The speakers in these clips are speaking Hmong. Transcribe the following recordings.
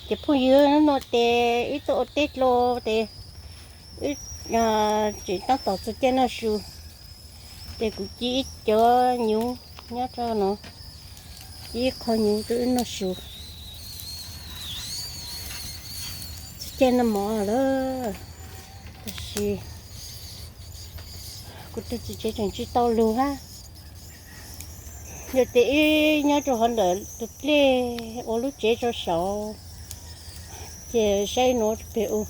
Ces phooj ywg, hnub no ces wb tuaj ua teb dlua ces wb tseem tab tom txug caij noj su, ces kuv ci ib cov nyuv nyob rau no, ci ib qho nyuv rau wb noj su. Txug caij noj mov lawm, tab sis kuv tus txiv tsev tseem tsis tau lug hab. Yog tias wb nyob rau hov ntawm tus dlej ua lub tsev rau saud, ces saib nuav peg u.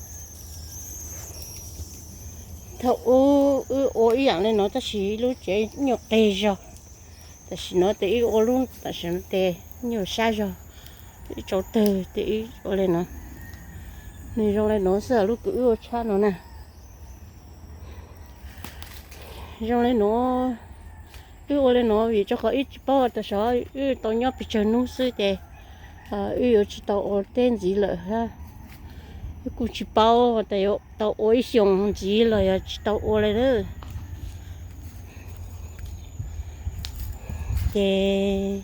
Thaum ub wb ua ib yaam le nuav tab sis lub tsev nyuam qig zog, tam sim no tes wb ua lub, tam sim no tes nyuam sab zog, ib tsau tawg tes wb ua le nuav. Nwg zoo le nuav xwb, lub kws wb ua tshab nuav na. Zoo le nuav, wb ua le nuav vim rau qhov wb tsis paub tas sav wb tau nyob pes tsawg nub xwb ces wb yuav tsis tau ua teb ntxiv lawm hab. Wb kuj tsis paub tas yuav tau ua ib xyoos ntxiv los yog tsis tau ua le na. Ces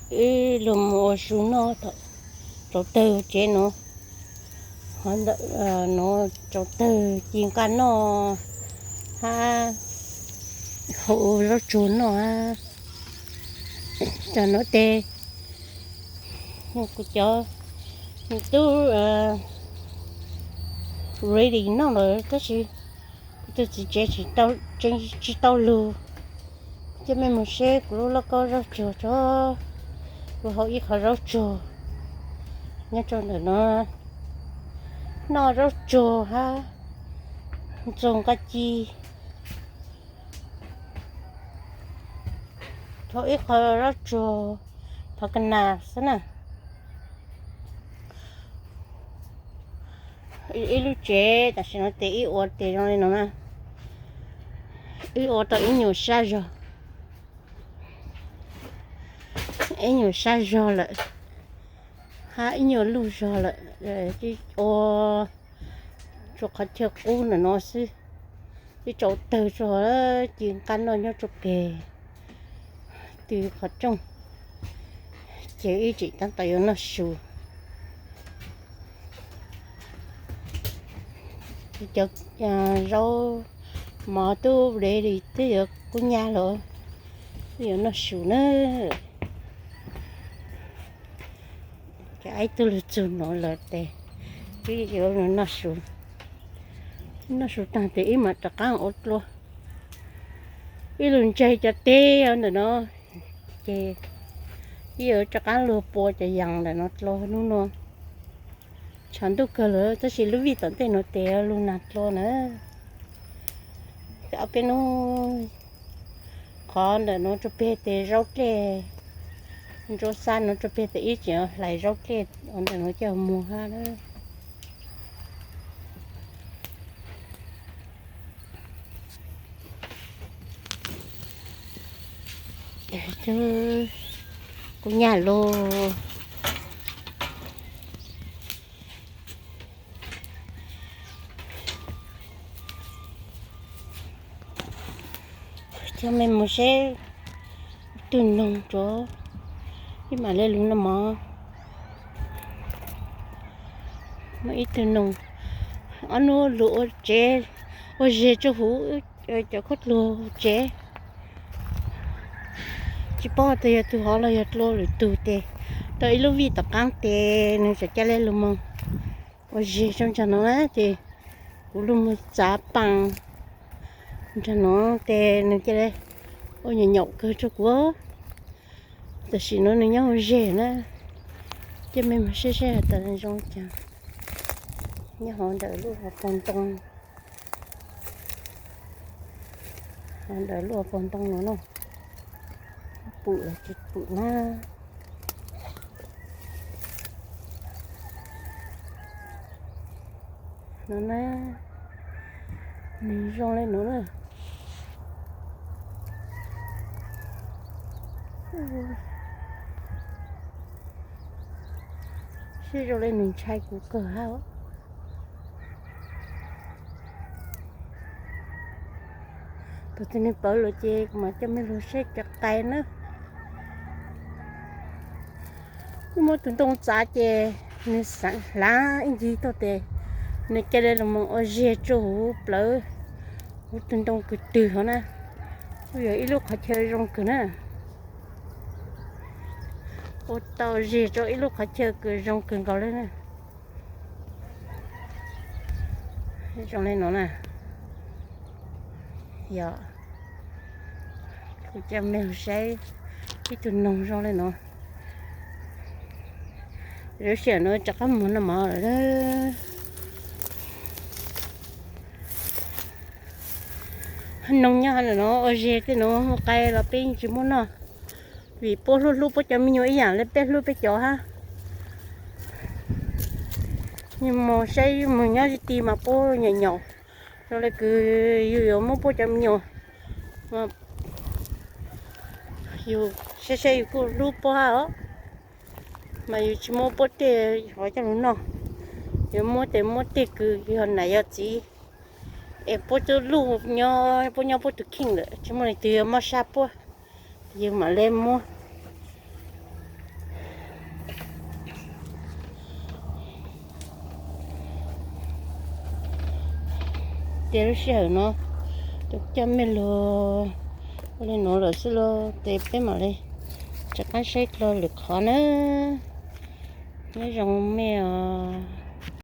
wb lug mus ua su noj, tsau tawg tsev nuav, nuav tsau tawg ci nqaj noj hab, hau zaub tsuag noj hab. Tam nuav tes kuv cov tub ready noj lawm tab sis kuv tus txiv tsev tsis tau lug. Coj mej mus seb kuv lub lauj kaub zaub tsuag tso, kuv hau ib qho zaub tsuag nyob rau ntawm no, noj zaub tsuag hab ntxuag nqaj ci. Hau ib qho zaub tsuag phov ka nas xwb na. Ib lub tsev tam sim no tes ib ua tes zoo le nuav na, ib ua tau ib nyuag sab zog, ib nyuag sab zog lawm hab ib nyuag luj zog lawm, ua rua qhov chaw qub ntawm no xwb. Ib tsau tawg tso, ci nqaj noj nyob rua peg tw qhov rooj, ces ib tseem tab tom yuav noj su. Cov zaub mov tub ready twb yuav kub nyab lawm, twb yuav noj su na. Ces ib tug lug txug nuav lawm tes wb yuav lug noj su. Noj su taag tes wb mam rov qaab ua dlua. Wb lug ntsaig cov teb ntawm no, ces wb yuav rov qaab lug pua cov yaas ntawm no dlua. Nub nua tshav ntuj kawg lawm tab sis lub vij tom ntej nuav tes lug nag dlua na. Ob peb nub qhov ntawm nuav rua peg tes zaub dlej, nruab xab nuav rua peg tes ib tseem hlais zaub dlej ntawm nuav coj muag hab. Kub nyab lug. Coj mej mus seb ib tug noog tso, ib mam le lug noj mov. Muaj ib tug noog, ob nub lug ua tsev, ua zeg rua huv cov khaub dluag tsev. Tsis paub tas yog tug hov los yog dlua lwm tug tes tau ib lub vij tom qaab tes nwg tseem ca le lug moog ua zeg rua nraag nuav na. Ces kuv lug moog txav paas nraag nuav tes nwg ca le ua nyaum nyaum kawg rua kuv. Tam sim nuav nwg nyob ua zeg na. Coj mej moog saib saib has tas zoo caag. Nyob hov ntawm lub hauv paus ntoo, hov ntawm lub hauv paus ntoo no na, pum los tsis pum na. No na, nwg zoo le nuav na. Sib zoo le nwg ntshai kuv kawg hab. Thaum twg nwg pawv lawm ces kuv mam coj mej lug saib cov qais na. Muab tus ntoo txav ces nws xav hlav ib ncig tuaj tes nws cia li los mus ua zeg rau huv plawv huv tus ntoo kws twg hov na. Kuj yog ib lub qhov chaw zoo kawg na. Ua tau zeg rau ib lub qhov chaw kws zoo kawg nkaus li na. Zoo li no na. Yog kuv coj mej saib ib tug noog zoo li no. Lub sij hawm no rov qab mus noj mov lawm. Noog nyob no ua zeg tej no mus qai los peb yeej tsis muab noj, vim puab hlub hlub puab cov me nyuam ib yam li peb hlub peb cov hab. Mus saib mus nyob tsis ti mas puab nyaum nyaum, zoo li kws yus yuav muab puab cov me nyuam, yus saib saib yus kuj hlub puab hab os, mas yus tsis muab puab tej hov coj lug noj, yuav muab tes muab tej kws yog nam yog txiv, es puab cov luj nyob puab nyob puab tus kheej lawm tsis muaj leej twg yuav mob sab puab, yus mam li muab. Ces lub sij hawm no tus coj mej lug ua li nuav lawm xwb los tes peb mam li rov qab saib dlua lwm qhov na. Nyob zoo mej os.